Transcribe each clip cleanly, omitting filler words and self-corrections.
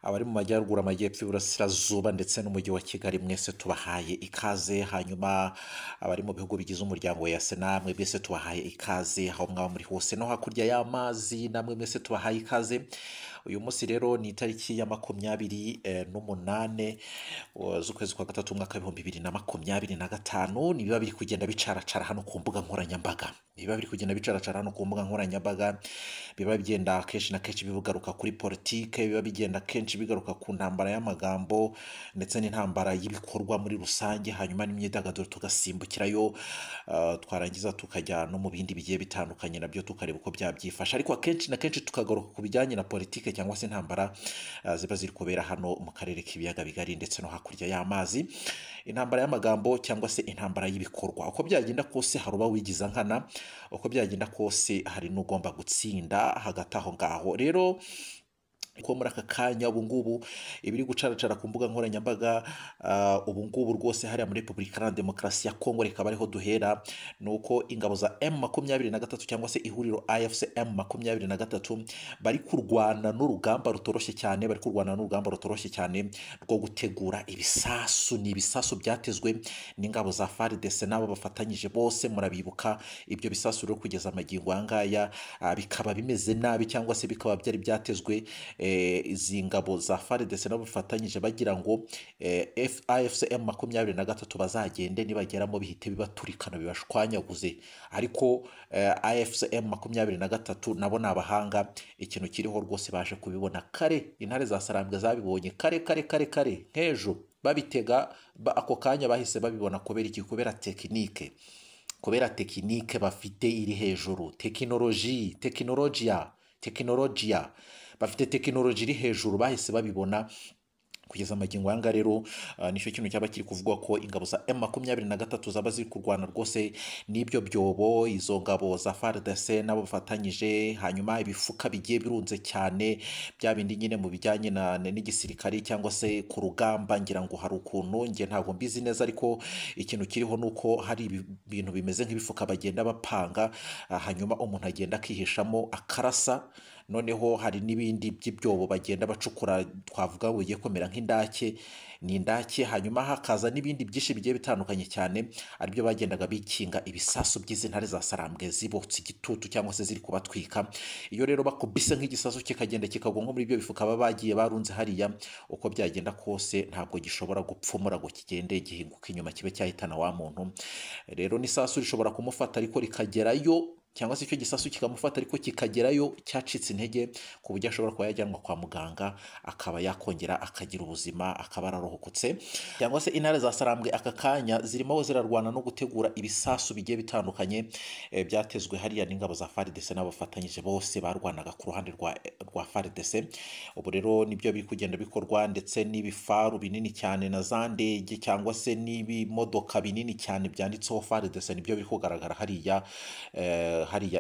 Abari mu majyaruguru, amajyepfo, iburasirazuba ndetse n'umujyi wa Kigali, mwese tubahaye ikaze. Hanyuma abari mu bihugu bigize umuryango wa EAC, namwe mwese tubahaye ikaze, aho mwaba muri hose, no hakurya y'amazi namwe mwese tubahaye ikaze. Uyu munsi rero ni itariki ya 28 z'ukwezi kwa gatatu, umwaka w'2025. Nibiba biri kugenda bicaracara hano ku mbuga nkoranyambaga, biba biri kugenda bicaracara hano ku mbuga nkoranyambaga, biba bigenda kenshi na kenshi bigaruka kuri politike, biba bigenda kenshi bigaruka ku ntambara y'amagambo ndetse n'intambara y'ibikorwa muri rusange, hanyuma n'imyidagaduro tugasimbukirayo, twarangiza tukajya no mu bindi bigiye bitandukanye, nabyo tukareba uko byabyifasha. Ariko akenshi na kenshi tukagaruka ku bijyanye na politike cyangwa se intambara ziba ziri kubera hano mu karere k'ibiyaga bigari ndetse no hakurya y'amazi, intambara y'amagambo cyangwa se intambara y'ibikorwa. Uko byagenda kose hari uba wigiza nkana, uko byagenda kose hari n'ugomba gutsinda hagati aho ngaho. Rero ko muri aka kanya ubu ngubu ibiri gucaracara ku mbuga nkoranyambaga, ubu ngubu rwose hariya muri Repubulika Iharanira Demokarasi ya Kongo, reka ariho duhera, ni uko ingabo za M23 cyangwa se ihuriro AFC M23 bari kurwana n'urugamba rutoroshye cyane, bari kurwana n'urugamba rutoroshye cyane rwo gutegura ibisasu. Ni ibisasu byatezwe n'ingabo za FARDC n'abo bafatanyije bose, murabibuka ibyo bisasu. Rero kugeza amagingo aya ngaya bikaba bimeze nabi, cyangwa se bikaba byari byatezwe izi ngabo za FARDC nabo bafatanyije, bagira ngo AFC M23 bazagende nibageramo bihite bibaturikana, bibashwanyaguze. Ariko AFC M23 nabo ni abahanga, ikintu kiriho rwose baje kubibona kare. Intare za Sarambwe zabibonye kare kare kare kare nk'ejo babitega, ako kanya bahise babibona. Kubera iki? Kubera tekinike, kubera tekinike bafite iri hejuru, tekinoloji, tekinolojiya, tekinolojiya bafite, tekinoloji iri hejuru, bahise babibona. Kugeza amagingo aya ngaya rero nicyo kintu cyaba kiri kuvugwa, ko ingabo za M23 zaba ziri kurwana rwose n'ibyo byobo, izo ngabo za FARDC nabo bafatanyije, hanyuma ibifuka bigiye birunze cyane, bya bindi nyine mu bijyanye n'igisirikari cyangwa se ku rugamba. Ngira ngo hari ukuntu, nge ntabwo mbizi neza, ariko ikintu kiriho ni uko hari ibintu bimeze nk'ibifuka bagenda bapanga, hanyuma umuntu agenda akihishamo akarasa. Noneho hari n'ibindi by'ibyobo bagenda bacukura, twavuga bugiye kumera nk'indake, ni indake. Hanyuma hakaza n'ibindi byinshi bigiye bitandukanye cyane, aribyo bagendaga bikinga ibisasu by'izi ntare za Sarambwe zibotse igitutu cyangwa se ziri kubatwika. Iyo rero bakubise nk'igisasu kikagenda kikagwa nko muri ibyo bifuka baba bagiye barunze hariya, uko byagenda kose ntabwo gishobora gupfumura ngo kigende gihinguka inyuma kibe cyahitana wa muntu. Rero n'isasu rishobora kumufata ariko rikagerayo, cyangwa se icyo gisasu kikamufata ariko kikagerayo cyacitse intege, ku buryo ashobora kuba yajyanwa kwa muganga akaba yakongera akagira ubuzima, akaba ararohokotse. Cyangwa se intare za Sarambwe aka kanya zirimo zirarwana no gutegura ibisasu bigiye bitandukanye byatezwe hariya n'ingabo za FARDC n'abafatanyije bose barwanaga ku ruhande rwa FARDC. Ubu rero nibyo biri kugenda bikorwa, ndetse n'ibifaru binini cyane na za ndege cyangwa se n'ibimodoka binini cyane byanditseho FARDC, nibyo biri kugaragara hariya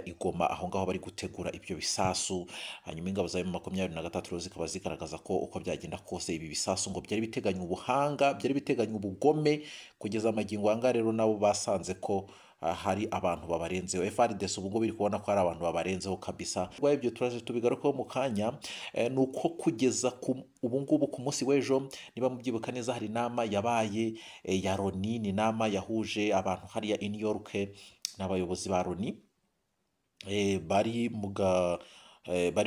i Goma, aho ngaho bari gutegura ibyo bisasu. Hanyuma ingabo za M23 zikaba zigaragaza ko uko byagenda kose ibi bisasu ngo byari biteganywa ubuhanga, byari biteganywa ubugome. Kugeza amagingo aya ngaya rero nabo basanze ko hari abantu babarenzeho. FARDC ubu ngubu iri kubona ko hari abantu babarenzeho kabisa. Ibyo turaje tubigarukaho mu kanya. Ni uko kugeza ubu ngubu ku munsi w'ejo, niba mubyibuka neza, hari inama yabaye ya Loni, ni inama yahuje abantu hariya i New York n'abayobozi ba Loni, bari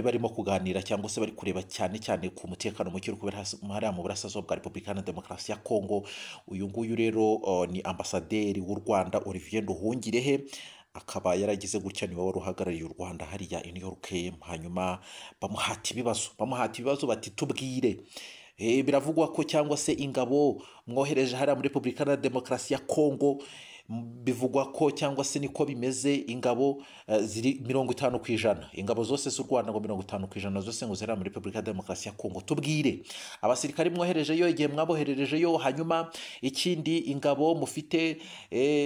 barimo kuganira cyangwa se bari kureba cyane cyane ku mutekano muke uri kubera hariya mu burasirazuba bwa Repubulika Iharanira Demokarasi ya Kongo. Uyu nguyu rero ni ambasaderi w'u Rwanda Olivier Nduhungirehe, akaba yaragize gutya, niwe wari uhagarariye u Rwanda hariya i New York. Hanyuma bamuhata ibibazo, bamuhata ibibazo bati: "Tubwire, biravugwa ko cyangwa se ingabo mwohereje hariya muri Repubulika Iharanira Demokarasi ya Kongo, bivugwa ko cyangwa se niko bimeze, ingabo ziri 50%, ingabo zose z'u Rwanda ngo 50% zose ngo ziri muri Repubulika ya Demokarasi ya Kongo. Tubwire abasirikari mwoherejeyo, igihe mwabohererejeyo, hanyuma ikindi ingabo mufite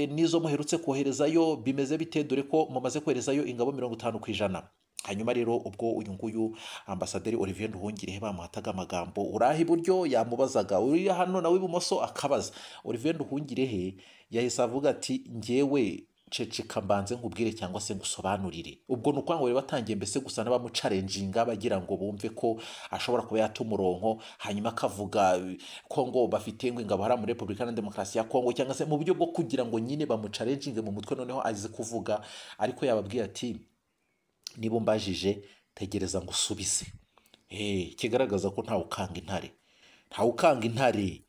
n'izo muherutse koherezayo bimeze bite, dore ko mumaze koherezayo ingabo 50%." Hanyuma rero ubwo uyu nguyu ambasaderi Olivier Nduhungirehe bamuhataga amagambo, uraha iburyo yamubazaga, uri hano nawe ibumoso akabaza, Olivier Nduhungirehe yahise avuga ati: "Njyewe Ceceka mbanze nkubwire cyangwa se ngusobanurire. Ubwo ni ukuvuga ngo bari batangiye mbese gusa n'abamuchallenginga, bagira ngo bumve ko ashobora kuba yata umurongo, hanyuma akavuga ko ngo bafite ngo ingabo hariya muri Repubulika na Demokarasi ya Kongo, cyangwa se mu buryo bwo kugira ngo nyine bamuchallenginge mu mutwe, noneho azi kuvuga. Ariko yababwiye ati: "Niba umbajije, tegereza ngo usubize." Ikigaragaza ko ntawe ukanga intare, ntawe ukanga intare,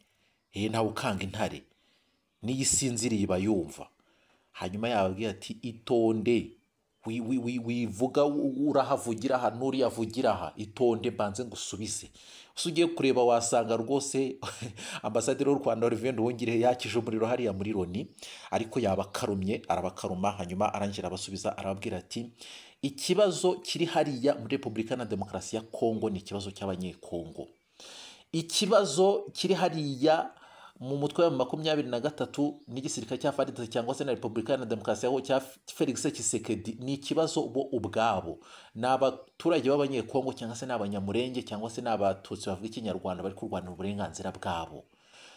ntawe ukanga intare, n'iyo isinziriye iba yumva. Hanyuma yababwiye ati: "Itonde, wivuga urahavugira aha n'uriya avugira aha, itonde mbanze ngusubize." Gusa ugiye kureba wasanga rwose ambasaderi w'u Rwanda Olivier Nduhungirehe yakije umuriro hariya muri Loni, ariko yabakarumye, arabakaruma, hanyuma arangira abasubiza, arababwira ati: "Ikibazo kiri hariya muri Repubulika na Demokarasi ya Kongo ni ikibazo cy'Abanyekongo. Ikibazo kiri hariya mu mutwe wa 23 n'igisirikare cya FARDC cyangwa se na Repubulika na Demokarasi ya cya Felix Tshisekedi ni ikibazo bo ubwabo, ni abaturage b'Abanyekongo cyangwa se ni Abanyamurenge cyangwa se ni Abatutsi bavuga Ikinyarwanda bari kurwanira uburenganzira bwabo.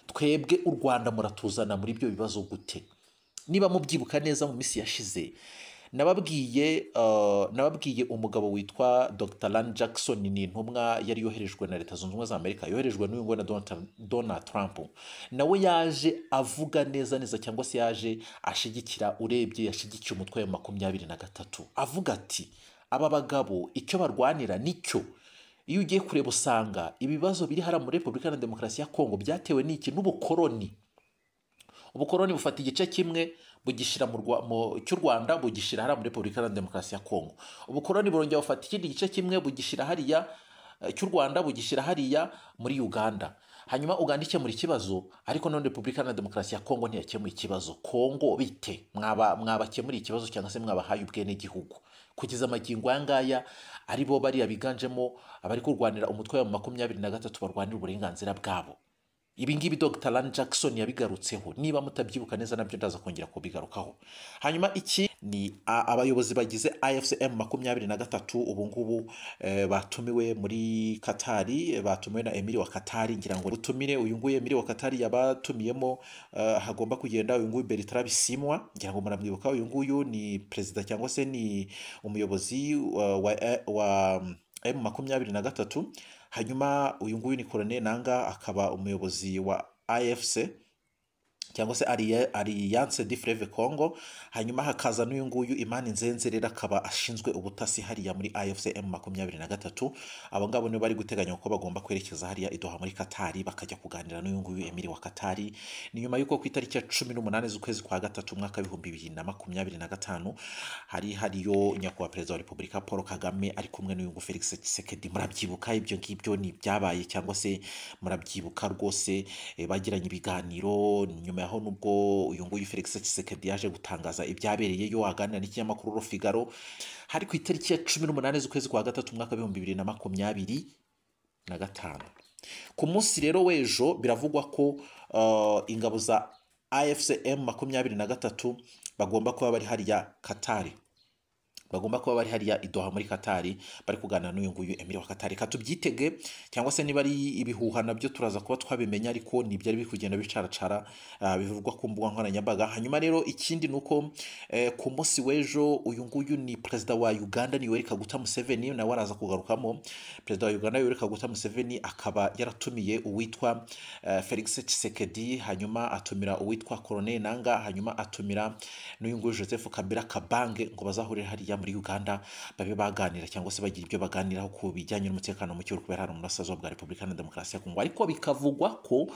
Twebwe u Rwanda muratuzana muri ibyo bibazo gute?" Niba mubyibuka neza, mu minsi yashize nababwiye umugabo witwa Dr Lan Jackson. Ni intumwa yari yoherejwe na Leta Zunze Ubumwe za Amerika, yoherejwe n'uyu nguyu na Donald Trump. Nawe yaje avuga neza neza, cyangwa se yaje ashigikira, urebye yashigikiye umutwe wa 23, avuga ati: "Aba bagabo icyo barwanira nicyo." Iyo ugiye kureba usanga ibibazo biri hariya muri Repubulika na Demokarasi ya Kongo byatewe n'iki? N'ubukoroni. Ubukoroni bufata igice kimwe bugishyira cy'u Rwanda, bugishyira hariya muri Repubulika na Demokarasi ya Kongo. Ubukoroni burongera bufata ikindi gice kimwe bugishyira hariya cy'u Rwanda, bugishyira hariya muri Uganda. Hanyuma Uganda ikemura ikibazo, ariko none Repubulika na Demokarasi ya Kongo ntiyakemuye ikibazo. Kongo bite mwabakemuriye ikibazo cyangwa se mwabahaye ubwenegihugu? Kugeza amagingo aya ngaya ari bo bariya biganjemo abari kurwanira umutwe wa 23, barwanira uburenganzira bwabo. Ibi ngibi Dr Lan Jackson yabigarutseho, niba mutabyibuka neza nabyo ndaza kongera kubigarukaho. Hanyuma iki ni abayobozi bagize AFC M23 ubu ngubu batumiwe muri Katari, batumiwe na Emiri wa Katari. Ngira ngo utumire uyu nguyu Emiri wa Katari yabatumiyemo, hagomba kugenda uyu nguyu Bertrand Bisimwa. Ngira ngo muramwibuka, uyu nguyu ni perezida cyangwa se ni umuyobozi wa M23. Hanyuma uyu nguyu ni Colonel Nanga, akaba umuyobozi wa AFC cyangwa se Alliance du Fleuve Congo. Hanyuma hakaza n'uyu nguyu Imani Nzenze rero, akaba ashinzwe ubutasi hariya muri AFC M23. Abo ngabo nibo bari guteganya ko bagomba kwerekeza hariya i Doha muri Katari, bakajya kuganira n'uyu nguyu Emiri wa Katari. Ni nyuma y'uko ku itariki ya 18 z'ukwezi kwa gatatu umwaka w'2025 hari hariyo nyakubahwa Perezida wa Repubulika Paul Kagame ari kumwe n'uyu nguyu Felix Tshisekedi. Murabyibuka, ibyo ngibyo ni ibyabaye cyangwa se murabyibuka rwose, bagiranye ibiganiro. Nyuma yaho nubwo uyu nguyu Felix Tshisekedi yaje gutangaza ibyabereyeyo aganira n'ikinyamakuru Le Figaro, hari ku itariki ya 18 z'ukwezi kwa gatatu umwaka w'2025. Ku munsi rero w'ejo biravugwa ko ingabo za AFC M23 bagomba kuba bari hariya Katari, bagomba kuba bari hariya i Doha muri Katari, bari kuganira n'uyu nguyu Emiri wa Katari. Katubyitege, cyangwa se niba ari ibihuha nabyo turaza kuba twabimenya, ariko ni byari biri kugenda bicaracara, bivugwa ku mbuga nkoranyambaga. Hanyuma rero ikindi ni uko ku munsi w'ejo uyu nguyu ni perezida wa Uganda, ni Yoweri Kaguta Museveni, nawe araza kugarukamo. Perezida wa Uganda Yoweri Kaguta Museveni akaba yaratumiye uwitwa Felix Tshisekedi, hanyuma atumira uwitwa Colonel Nanga, hanyuma atumira n'uyu nguyu Joseph Kabila Kabange, ngo bazahurire hariya muri Uganda babe baganira cyangwa se bagira ibyo baganiraho ku bijyanye n'umutekano muke uri kubera hano mu burasirazuba bwa Repubulika na Demokarasi ya Kongo. Ariko bikavugwa ko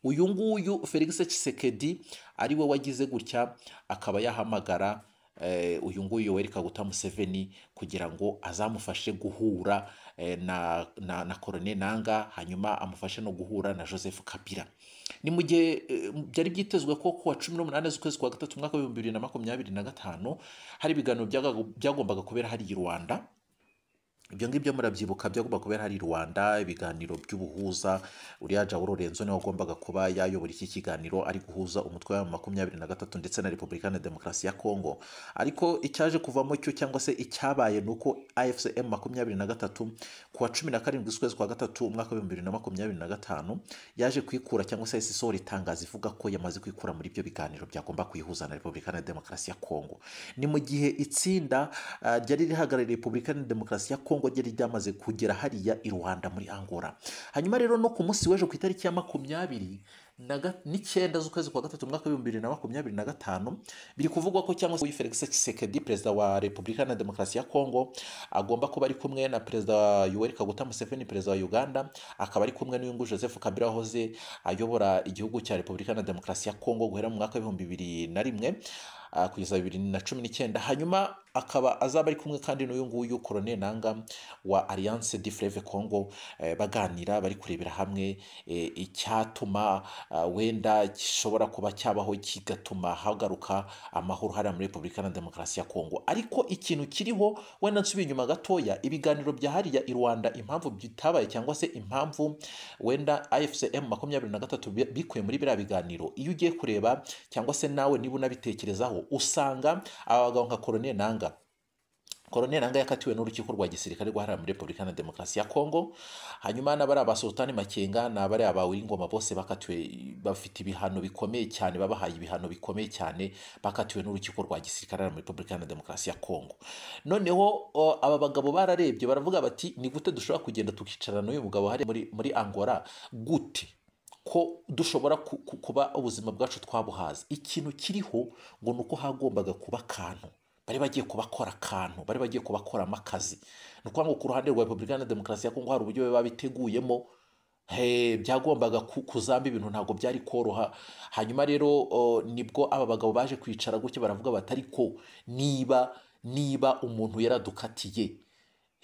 uyu nguyu Felix Tshisekedi ari we wagize gutya akaba yahamagara uyu nguyu Yoweri Kaguta Museveni kugira ngo azamufashe guhura na Colonel Nanga, hanyuma amufashe no guhura na Joseph Kabila. Ni mu gihe byari byitezwe ko ku wa 18 z'ukwezi kwa gatatu umwaka w'2025 hari ibiganiro byagombaga kubera hariya i Rwanda. Ibyo ngibyo murabyibuka, byagomba kubera hari Rwanda ibiganiro by'ubuhuza. Uriya João Lourenço niwe wagombaga kuba yayobora iki kiganiro, ari guhuza umutwe wa 23 ndetse na Repubulika ya Demokarasi ya Kongo. Ariko icyaje kuvamo cyo, cyangwa se icyabaye, ni uko AFC M23 ku wa 17 z'ukwezi kwa gatatu umwaka wa 2025 yaje kwikura, cyangwa se yahise isohora itangazo ivuga ko yamaze kwikura muri ibyo biganiro byagomba kuyihuza na Repubulika ya Demokarasi ya Kongo. Ni mu gihe itsinda ryari rihagarariye Repubulika ya Demokarasi ya Kongo ryari ryamaze kugera hariya i Rwanda muri Angola. Hanyuma rero no ku munsi w'ejo, ku itariki ya 29 z'ukwezi kwa gatatu umwaka wa 2025, biri kuvugwa ko, cyangwa se Felix Tshisekedi, perezida wa Repubulika ya Demokarasi ya Kongo, agomba kuba ari kumwe na Perezida Yoweri Kaguta Museveni, perezida wa Uganda, akaba ari kumwe n'uyu nguyu Joseph Kabila wahoze ayobora igihugu cya Repubulika ya Demokarasi ya Kongo guhera mu mwaka wa 2001 kugeza 2019. Hanyuma akaba azaba ari kumwe kandi n'uyu nguyu Colonel Nanga wa Alliance du Fleuve Congo, baganira, bari kurebera hamwe icyatuma wenda gishobora kuba cyabaho kigatuma hagaruka amahoro hariya muri Repubulika ya Demokarasi ya Kongo. Ariko ikintu kiriho, wenda nsubiye inyuma gatoya, ibiganiro bya hariya i Rwanda, impamvu bitabaye, cyangwa se impamvu wenda AFC M23 bikuye muri biriya biganiro, iyo ugiye kureba, cyangwa se nawe niba unabitekerezaho, usanga aba bagabo nka Colonel Nanga, Colonel Nanga yakatiwe n'urukiko rwa gisirikare rwa hariya muri Repubulika ya Demokarasi ya Kongo. Hanyuma n'abari aba Sultani Makenga n'abari aba Ngoma bose bakatiwe, bafite ibihano bikomeye cyane, babahaye ibihano bikomeye cyane, bakatiwe n'urukiko rwa gisirikare hariya muri Repubulika ya Demokarasi ya Kongo. Noneho aba bagabo bararebye, baravuga bati: "Ni gute dushobora kugenda tukicarana n'uyu mugabo hariya muri Angola? Gute ko dushobora kuba ubuzima bwacu twabuhaza?" Ikintu kiriho ngo ni uko hagombaga kuba akantu, bari bagiye kubakora akantu, bari bagiye kubakoramo akazi. Ni ukuvuga ngo ku ruhande rwa Repubulika ya Demokarasi ya Kongo hari uburyo babiteguyemo. Byagombaga kuzamba, ibintu ntabwo byari koroha. Hanyuma rero nibwo aba bagabo baje kwicara gutya, baravuga bati: "Ariko niba umuntu yaradukatiye,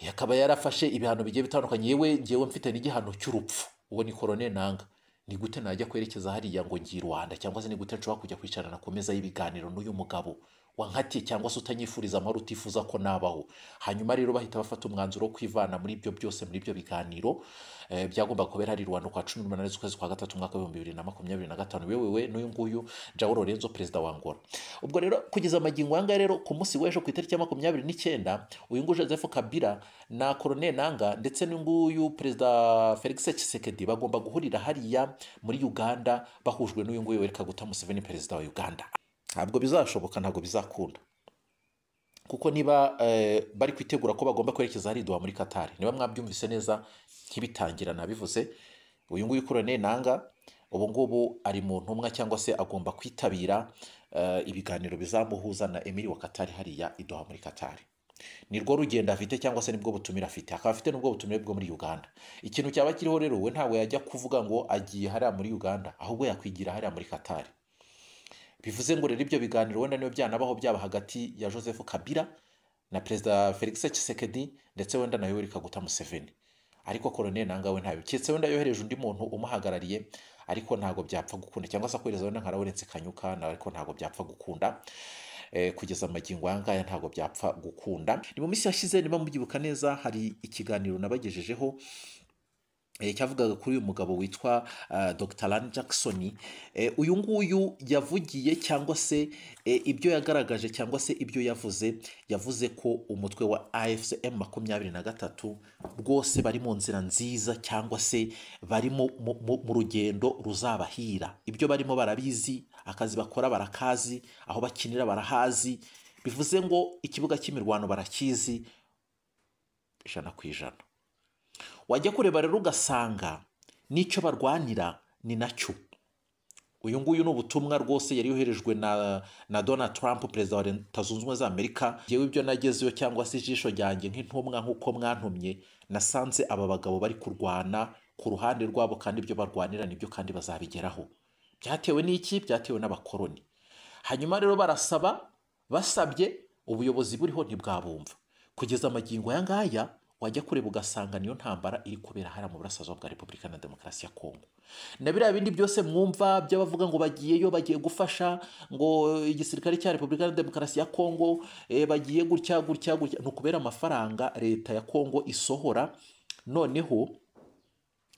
akaba yarafashe ibihano bigiye bitandukanye, yewe ngewe mfite n'igihano cy'urupfu," uwo ni Colonel Nanga, "ni gute najya kwerekeza hariya ngo ngiye i Rwanda, cyangwa se ni gute nshobora kujya kwicarana ku meza y'ibiganiro n'uyu mugabo wankatiye, cyangwa se utanyifuriza amahoro, utifuza ko nabaho?" Hanyuma rero bahita bafata umwanzuro wo kwivana muri ibyo byose, muri ibyo biganiro byagombaga kubera hari i Rwanda kwa 18 z'ukwezi kwa gatatu umwaka wa 2025, wewewe n'uyu nguyu João Lourenço, perezida wa Angola. Ubwo rero kugeza amagingo aya ngaya rero, ku munsi w'ejo ku itariki ya 29, uyu nguyu Joseph Kabila na Colonel Nanga ndetse n'uyu nguyu Perezida Felix Tshisekedi bagomba guhurira hariya muri Uganda, bahujwe n'uyu nguyu Yoweri Kaguta Museveni, perezida wa Uganda. Ntabwo bizashoboka, ntabwo bizakunda, kuko niba bari kwitegura ko bagomba kwerekeza hariya i Doha muri Qatar, niba mwabyumvise neza nkibitangira nabivuze, uyu nguyu Colonel Nanga ubu ngubu ari mu ntumwa, cyangwa se agomba kwitabira ibiganiro bizamuhuza na Emir wa Qatar hariya i Doha muri Qatar. Nirwo rugendo afite, cyangwa se nibwo butumire afite, akaba afite n'ubwo butumire bwo muri Uganda. Ikintu cyaba kiriho rero, we ntabwo yajya kuvuga ngo agiye hariya muri Uganda, ahubwo yakwigira hariya muri Qatar. Bivuze ngo rero ibyo biganiro wenda niyo byanabaho, byaba hagati ya Joseph Kabila na Perezida Felix Tshisekedi ndetse wenda na Yoweri Kaguta Museveni, ariko Colonel Nanga we ntayo, keretse wenda yohereje undi muntu umuhagarariye, ariko ntabwo byapfa gukunda, cyangwa se akohereza wenda nka Lawrence Kanyuka nawe, ariko ntabwo byapfa gukunda. Kugeza amagingo aya ngaya ntabwo byapfa gukunda. Ni mu minsi yashize, niba mubyibuka neza, hari ikiganiro nabagejejeho cyavugaga kuri uyu mugabo witwa Dr. Alan Jackson. Uyu nguyu yavugiye, cyangwa se ibyo yagaragaje, cyangwa se ibyo yavuze, yavuze ko umutwe wa AFC M23 rwose bari mu nzira nziza, cyangwa se bari mu rugendo ruzabahira. Ibyo barimo barabizi, akazi bakora barakazi, aho bakinira barahazi, bivuze ngo ikibuga cy'imirwano barakizi 100%. Wajya kureba rero ugasanga n'icyo barwanira ni nacyo. Uyu nguyu ni ubutumwa rwose yari yoherejwe na Donald Trump, perezida wa Leta Zunze Ubumwe za Amerika. Yewe, ibyo nagezeyo, cyangwa se ijisho ryanjye nk'intumwa, nk'uko mwantumye, nasanze aba bagabo bari kurwana ku ruhande rwabo, kandi ibyo barwanira nibyo, kandi bazabigeraho. Byatewe n'iki? Byatewe n'abakoroni. Hanyuma rero barasaba, basabye ubuyobozi buriho ntibwabumva kugeza amagingo aya ngaya. Wajya kureba ugasanga niyo ntambara iri kubera hariya mu burasirazuba bwa Repubulika na Demokarasi ya Kongo. Na biriya bindi byose mwumva by'abavuga ngo bagiyeyo, bagiye gufasha ngo igisirikare cya Repubulika na Demokarasi ya Kongo, bagiye gutya gutya gutya, ni ukubera amafaranga leta ya Kongo isohora. Noneho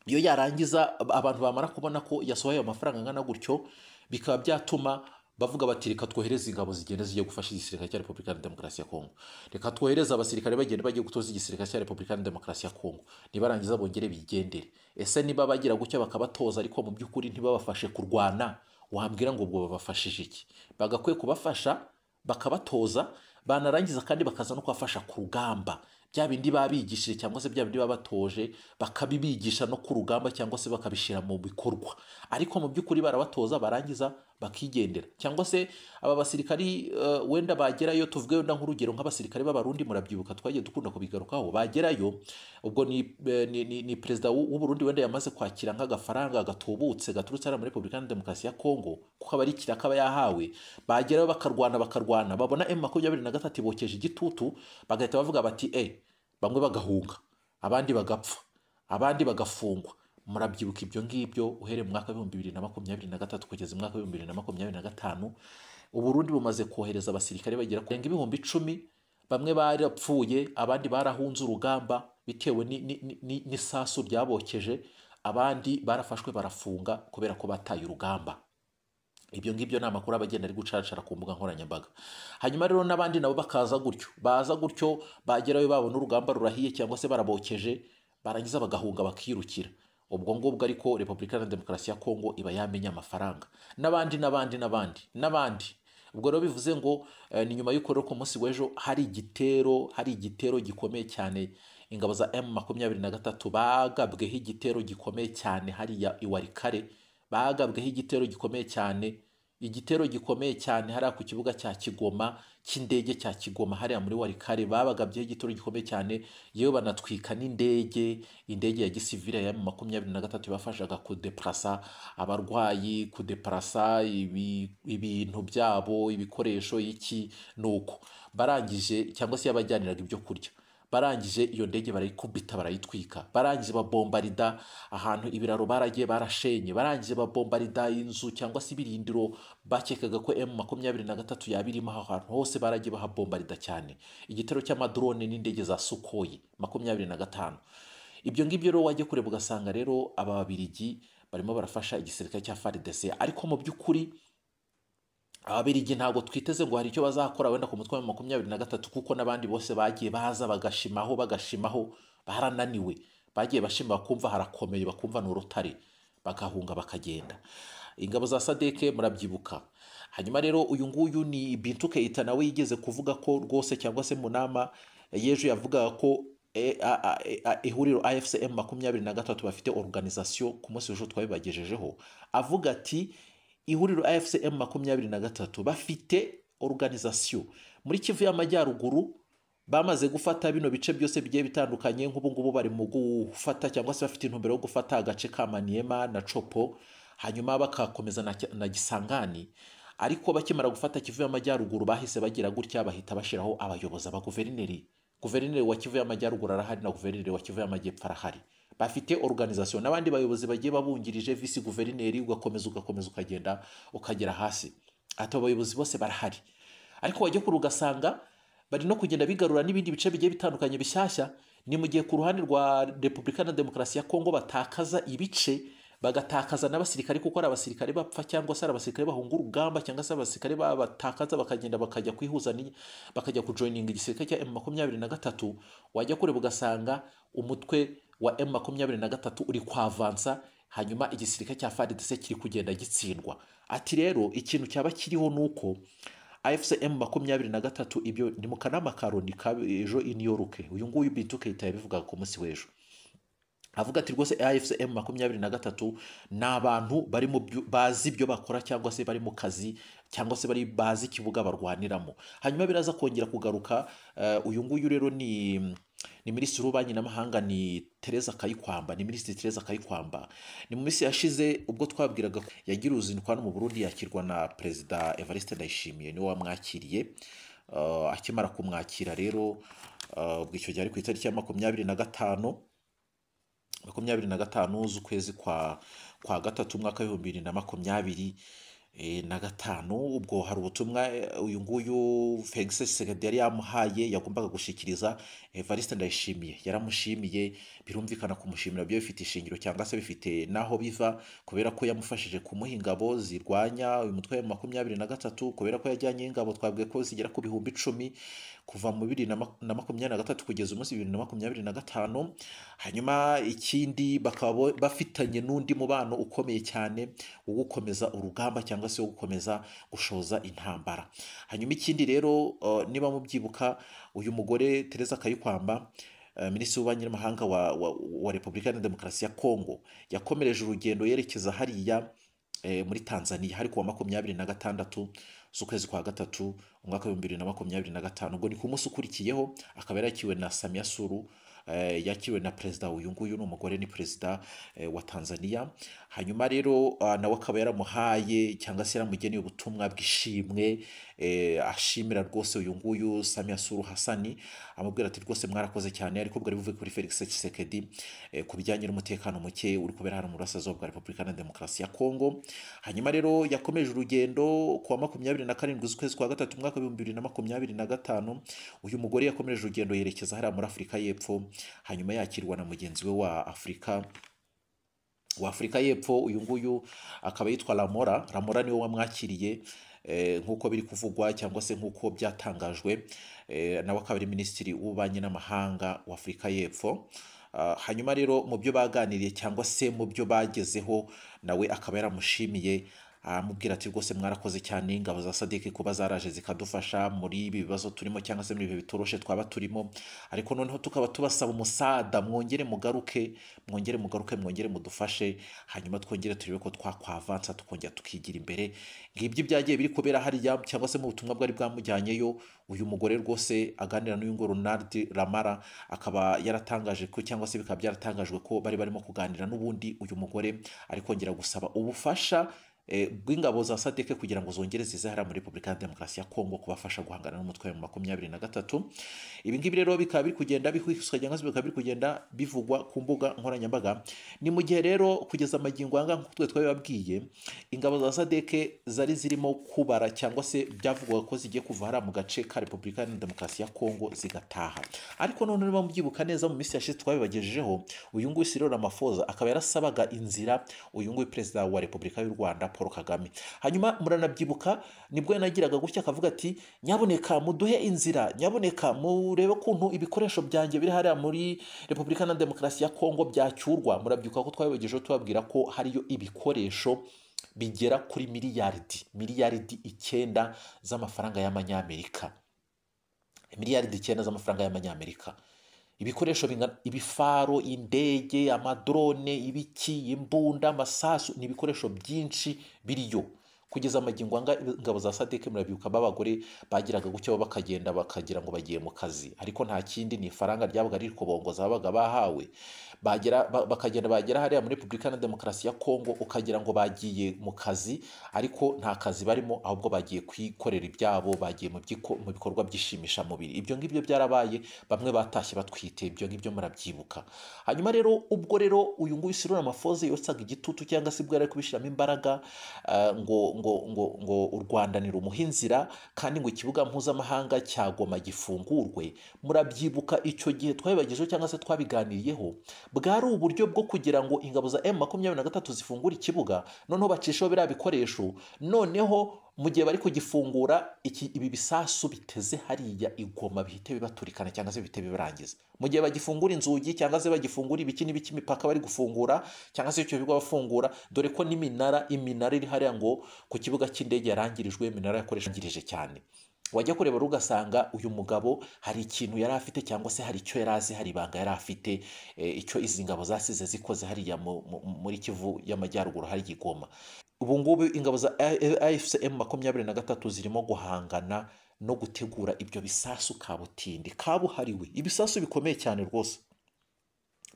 iyo yarangiza, abantu bamara kubona ko yasohoye ayo mafaranga angana gutyo, bikaba byatuma bavuga bati: "Reka twohereze ingabo zigenda zijya gufasha igisirikare cya Repubulika ya Demokarasi ya Kongo, reka twohereze abasirikare bagenda bagiye gutoza igisirikare cya Repubulika ya Demokarasi ya Kongo, nibarangiza bongere bigendere." Ese niba bagira gutya bakabatoza, ariko mu by'ukuri ntibabafashe kurwana, wambwira ngo ubwo babafashije iki? Bagakwiye kubafasha bakabatoza, banarangiza kandi bakaza no kubafasha ku rugamba. Bya bindi babigishije cyangwa se bya bindi babatoje, bakabibigisha no ku rugamba cyangwa se bakabishyira mu bikorwa. Ariko mu by'ukuri barabatoza, barangiza bakigendera. Cyangwa se aba basirikari wenda bagerayo, tuvuge wenda nk'urugero nk'abasirikari b'Abarundi, murabyibuka twagiye dukunda kubigarukaho, bagerayo ubwo ni perezida w'u Burundi wenda yamaze kwakira nk'agafaranga gatubutse gaturutse hariya muri Repubulika ya Demokarasi ya Kongo, kuko aba ari ikiraka aba yahawe. Bagerayo bakarwana, bakarwana, babona M23 bokeje igitutu, bagahita bavuga bati bamwe bagahunga, abandi bagapfa, abandi bagafungwa. Murabyibuka ibyo ngibyo, uhereye mu mwaka w'2023 kugeza mu mwaka w'2025, Uburundi bumaze kohereza abasirikare bagera kurenga 10,000. Bamwe barapfuye, abandi barahunze urugamba bitewe n'isasu ryabokeje, abandi barafashwe barafunga kubera ko bataye urugamba. Ibyo ngibyo ni amakuru aba agenda ari gucaracara ku mbuga nkoranyambaga. Hanyuma rero n'abandi nabo bakaza gutyo, baza gutyo, bagerayo babona urugamba rurahiye cyangwa se barabokeje, barangiza bagahunga bakirukira. Ubwo ngubwo ariko Repubulika ya Demokarasi ya Kongo iba yamenye amafaranga, n'abandi n'abandi n'abandi n'abandi. Ubwo rero bivuze ngo ni nyuma y'uko rero ku munsi w'ejo hari igitero gikomeye cyane. Ingabo za M23 bagabweho igitero gikomeye cyane hariya i Walikale, bagabweho igitero gikomeye cyane, igitero gikomeye cyane hariya ku kibuga cya Kigoma cy'indege cya Kigoma, hariya muri Walikale babagabyeho igitero gikomeye cyane, yewe banatwika n'indege, indege ya gisivile ya M23 yabafashaga kudeplasa abarwayi, kudeplasa ibintu byabo, ibikoresho, iki nuko barangije, cyangwa se yabajyaniraga ibyo kurya. Barangije iyo ndege barayikubita, barayitwika. Barangije babombarida ahantu ibiraro baragiye barashenye, barangije babombarida inzu cyangwa se ibirindiro bakekaga ko M23 yaba irimo. Aho hantu hose baragiye bahabombarida cyane, igitero cy'amadrone n'indege za Sukhoi 25. Ibyo ngibyo rero wajya kureba ugasanga rero aba Babirigi barimo barafasha igisirikare cya FARDC. Ariko mu by'ukuri Ababirigi ntabwo twiteze ngo hari icyo bazakora wenda ku mutwe wa 23, kuko n'abandi bose bagiye baza bagashimaho, bagashimaho, barananiwe. Bagiye bashima, bakumva harakomeye, bakumva ni urutare, bagahunga bakagenda. Ingabo za SADC murabyibuka. Hanyuma rero uyu nguyu ni Bintou Keita, nawe yigeze kuvuga ko rwose, cyangwa se mu nama y'ejo yavugaga ko ihuriro AFC M23 bafite organisation. Ku munsi w'ejo twabibagejejeho, avuga ati ihuriro AFC M23 bafite organisation muri Kivu y'Amajyaruguru, bamaze gufata bino bice byose bigiye bitandukanye. Nk'ubu ngubu bari mu gufata cyangwa se bafite intumbero yo gufata agace ka Maniema na Tshopo, hanyuma bakakomeza na Kisangani. Ariko bakimara gufata Kivu y'Amajyaruguru, bahise bagira gutya bahita bashyiraho abayobozi, abaguverineri. Guverineri wa Kivu y'Amajyaruguru arahari na guverineri wa Kivu y'Amajyepfo arahari, bafite organisation n'abandi bayobozi bagiye babungirije, vice guverineri, ugakomeza ugakomeza ukagenda ukagera hasi. Ati abayobozi bose barahari. Ariko wajya kure ugasanga bari no kugenda bigarura n'ibindi bice bigiye bitandukanye bishyashya. Ni mu gihe ku ruhande rwa Repubulika na Demokarasi ya Kongo batakaza ibice, bagatakaza n'abasirikare, kuko ari abasirikare bapfa cyangwa se ari abasirikare bahunga urugamba cyangwa se abasirikare batakaza bakagenda bakajya kwihuza bakajya kujoininga igisirikare cya M23. Wajya kureba ugasanga umutwe wa M23 uri kwavansa, hanyuma igisirikare cya FARDC kiri kugenda gitsindwa. Ati rero ikintu cyaba kiriho ni uko AFC M23, ibyo ni mu kanama ka Loni ejo i New York, uyu nguyu Bintou Keita yabivugaga ku munsi w'ejo, avuga ati rwose AFC M23 ni abantu bari mu bazi ibyo bakora, cyangwa se bari mu kazi, cyangwa se bari bazi ikibuga barwaniramo. Hanyuma biraza kongera kugaruka. Uyu nguyu rero ni minisitiri w'ububanyi n'amahanga, ni Teresa Kayikwamba, ni minisitiri Teresa Kayikwamba. Ni mu minsi yashize ubwo twabwiraga ko yagira uruzinduko hano mu Burundi, yakirwa na Perezida Evariste Ndayishimiye, niwe wamwakiriye. Akimara kumwakira rero, ubwo icyo gihe ari ku itariki ya 25 z'ukwezi kwa gatatu, umwaka w'2025. Ubwo hari ubutumwa uyu nguyu Felix Tshisekedi yari yamuhaye yagombaga gushyikiriza Evariste Ndayishimiye. Yaramushimiye, birumvikana kumushimira byo bifite ishingiro cyangwa se bifite n'aho biva, kubera ko yamufashije kumuha ingabo zirwanya uyu mutwe wa 23, kubera ko yajyanye ingabo twabwiye ko zigera ku 10,000 kuva mu 2023 kugeza umunsi 2025. Hanyuma ikindi, bakaba bafitanye n'undi mubano ukomeye cyane wo gukomeza urugamba cyangwa se wo gukomeza gushoza intambara. Hanyuma ikindi rero, niba mubyibuka, uyu mugore Teresa Kayikwamba, minisitiri w'ububanyi n'amahanga wa Repubulika ya Demokarasi ya Kongo, yakomereje urugendo yerekeza hariya muri Tanzania, hari kuwa 26 z'ukwezi kwa gatatu, umwaka w'2025. Ubwo ni ku munsi ukurikiyeho, akaba yarakiwe na Samia Suluhu, yakiriwe na perezida uyu nguyu ni umugore, ni perezida wa Tanzania. Hanyuma rero nawe akaba yaramuhaye cyangwa se yaramugeneye ubutumwa bw'ishimwe, ashimira rwose uyu nguyu Samia Suluhu Hassan, amubwira ati rwose mwarakoze cyane, ariko bwari buvuye kuri Felix Tshisekedi ku bijyanye n'umutekano muke uri kubera hano mu burasirazuba bwa Repubulika na Demokarasi ya Kongo. Hanyuma rero yakomeje urugendo ku wa 27 z'ukwezi kwa gatatu, umwaka w'2025. Uyu mugore yakomeje urugendo yerekeza hariya muri Afurika y'Epfo, hanyuma yakirwa na mugenzi we wa Afurika y'Epfo. Uyu nguyu akaba yitwa Ramora. Ramora niwe wamwakiriye, nk'uko biri kuvugwa cyangwa se nk'uko byatangajwe, nawe akaba ari minisitiri w'ububanyi n'amahanga wa Afurika y'Epfo. Hanyuma rero mu byo baganiriye cyangwa se mu byo bagezeho, nawe akaba yaramushimiye, aramubwira ati rwose mwarakoze cyane, ingabo za SADC kuba zaraje zikadufasha muri ibi bibazo turimo cyangwa se muri ibi bitoroshe twaba turimo, ariko noneho tukaba tubasaba umusada, mwongere mugaruke, mwongere mugaruke, mwongere mudufashe, hanyuma twongere turebe ko twakwavansa, tukongera tukigira imbere. Ngibyo byagiye biri kubera hariya cyangwa se mu butumwa bwari bwamujyanyeyo. Uyu mugore rwose aganira n'uyu ngo Ronald Ramara, akaba yaratangaje ko cyangwa se bikaba byaratangajwe ko bari barimo kuganira n'ubundi, uyu mugore ari kongera gusaba ubufasha bw'ingabo za SADC kugira ngo zongere zize hariya muri Repubulika ya Demokarasi ya Kongo kubafasha guhangana n'umutwe wa 23. Ibi ngibi rero bikaba biri kugenda bihwiswa cyangwa se bikaba biri kugenda bivugwa ku mbuga nkoranyambaga. Ni mu gihe rero kugeza amagingo aya, nk'uko twe twabibabwiye, ingabo za SADC zari zirimo kubara cyangwa se byavugwaga ko zigiye kuva hariya mu gace ka Repubulika ya Demokarasi ya Kongo zigataha. Ariko none niba mubyibuka neza, mu minsi yashize twabibagejejeho, uyu nguyu Cyril Ramaphosa akaba yarasabaga inzira uyu nguyu perezida wa Repubulika y'u Rwanda Paul Kagame. Hanyuma muranabyibuka, nibwo yanagiraga gutya akavuga ati nyaboneka muduhe inzira, nyaboneka murebe ukuntu ibikoresho byanjye biri hariya muri Repubulika na Demokarasi ya Kongo byacyurwa. Murabyibuka ko twabibagejejeho, tubabwira ko hariyo ibikoresho bigera kuri miliyaridi 9 z'amafaranga y'amanyamerika, miliyaridi 9 z'amafaranga y'amanyamerika, ibikoresho bingana ibifaro, indege, amadrone, ibiki, imbunda, amasasu, ni ibikoresho byinshi biriyo. Kugeza amagingo anga ingabo za SADC, murabibuka b'abagore bagiraga gutyo bo bakagenda bakagira ngo bagiye mu kazi, ariko nta kindi, ni ifaranga ryabaga riri kubongoza babaga bahawe. Bagera bakagenda, bagera hariya muri Repubulika na Demokarasi ya Kongo, ukagira ngo bagiye mu kazi, ariko nta kazi barimo, ahubwo bagiye kwikorera ibyabo, bagiye mu bikorwa by'ishimishamubiri. Ibyo ngibyo byarabaye, bamwe batashye batwite, ibyo ngibyo murabyibuka. Hanyuma rero ubwo rero uyu nguyu Cyril Ramaphosa yotsaga igitutu cyangwa se ubwo yari ari kubishyiramo imbaraga, ngo u Rwanda ni rumuha inzira kandi ngo ikibuga mpuzamahanga cya Goma gifungurwe. Murabyibuka icyo gihe twabibagejeho cyangwa se twabiganiriyeho, bwari uburyo bwo kugira ngo ingabo za M23 zifungure ikibuga, noneho bacisheho biriya bikoresho, noneho mu gihe bari kugifungura ibi bisasu biteze hariya i Goma bihite bibaturikana cyangwa se bihite bibarangiza. Mu gihe bagifungura inzugi cyangwa se bagifungura ibiki n'ibiki, imipaka bari gufungura cyangwa se icyo bigo bafungura, dore ko n'iminara, iminara iri hariya ngo ku kibuga cy'indege yarangirijwe, iminara yakoreshejwe cyane. Wajya kureba rero ugasanga uyu mugabo hari ikintu yari afite cyangwa se hari icyo yari azi, hari ibanga yari afite, icyo izi ngabo zasize zikoze hariya muri Kivu y'Amajyaruguru hari i Goma. Ubu ngubu ingabo za AFC M23 zirimo guhangana no gutegura ibyo bisasu kabutindi kabuhariwe, ibisasu bikomeye cyane rwose.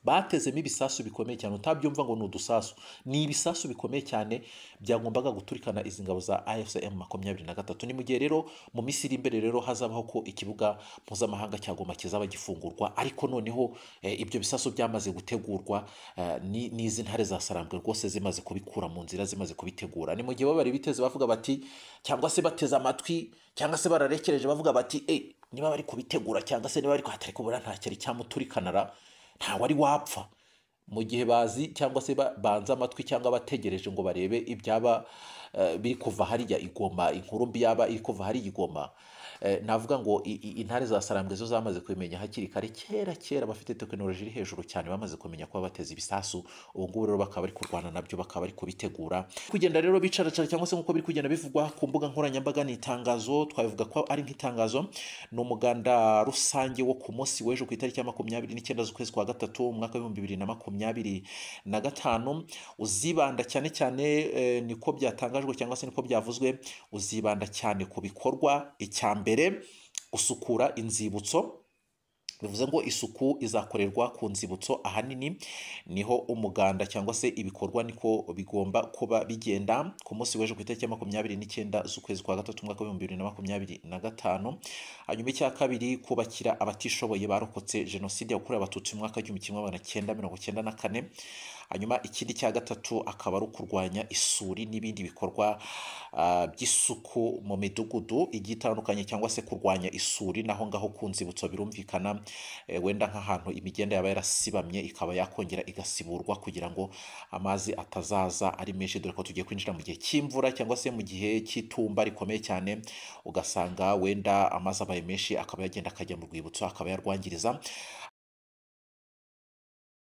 Batezemo ibisasu bikomeye cyane, utabyumva ngo ni udusasu, ni ibisasu bikomeye cyane byagombaga guturikana izi ngabo za AFC M23. Ni mu gihe rero mu minsi iri imbere rero hazabaho ko ikibuga mpuzamahanga cya Goma kizaba gifungurwa, ariko noneho ibyo bisasu byamaze gutegurwa, n'izi ntare za Sarambwe rwose zimaze kubikura mu nzira, zimaze kubitegura. Ni mu gihe bo bari biteze bavuga bati, cyangwa se bateze amatwi, cyangwa se bararekereje bavuga bati niba bari kubitegura, cyangwa se niba bari kuhatari kubura nta cyari cyamuturikanara, nta wari wapfa. Mu gihe bazi cyangwa se banze amatwi cyangwa bategereje ngo barebe ibyaba biri kuva hariya igoma, inkuru mbi yaba iri kuva hariya igoma, navuga ngo intare za Sarambwe zo zamaze kubimenya hakiri kare, kera kera, bafite tekinoloji iri hejuru cyane, bamaze kumenya ko bateze ibisasu. Ubu ngubu rero bakaba bari kurwana nabyo, bakaba bari kubitegura kugenda rero bicaracara, cyangwa se nk'uko biri kugenda bivugwa ku mbuga nkoranyambaga. Ni itangazo, twabivuga ko ari nk'itangazo, ni umuganda rusange wo ku munsi w'ejo ku itariki ya 29 z'ukwezi kwa gatatu umwaka w'2025, uzibanda cyane cyane, niko byatangajwe cyangwa se niko byavuzwe, uzibanda cyane ku bikorwa. Icya mbere, gusukura inzibutso, bivuze ngo isuku izakorerwa ku nzibutso, ahanini niho umuganda cyangwa se ibikorwa niko bigomba kuba bigenda ku munsi w'ejo ku itariki ya 29 z'ukwezi kwa gatatu umwaka w'2025. Hanyuma icya kabiri, kubakira abatishoboye barokotse jenoside yakorewe Abatutsi mu mwaka w'1994. Hanyuma ikindi cya gatatu akaba ari ukurwanya isuri n'ibindi bikorwa by'isuku mu midugudu igiye itandukanye, cyangwa se kurwanya isuri naho ngaho ku nzibutso birumvikana, wenda nk'ahantu imigenda yaba yarasibamye ikaba yakongera igasiburwa kugira ngo amazi atazaza ari menshi, dore ko tugiye kwinjira mu gihe cy'imvura cyangwa se mu gihe cy'itumba rikomeye cyane, ugasanga wenda amazi abaye menshi akaba yagenda akajya mu rwibutso akaba yarwangiriza.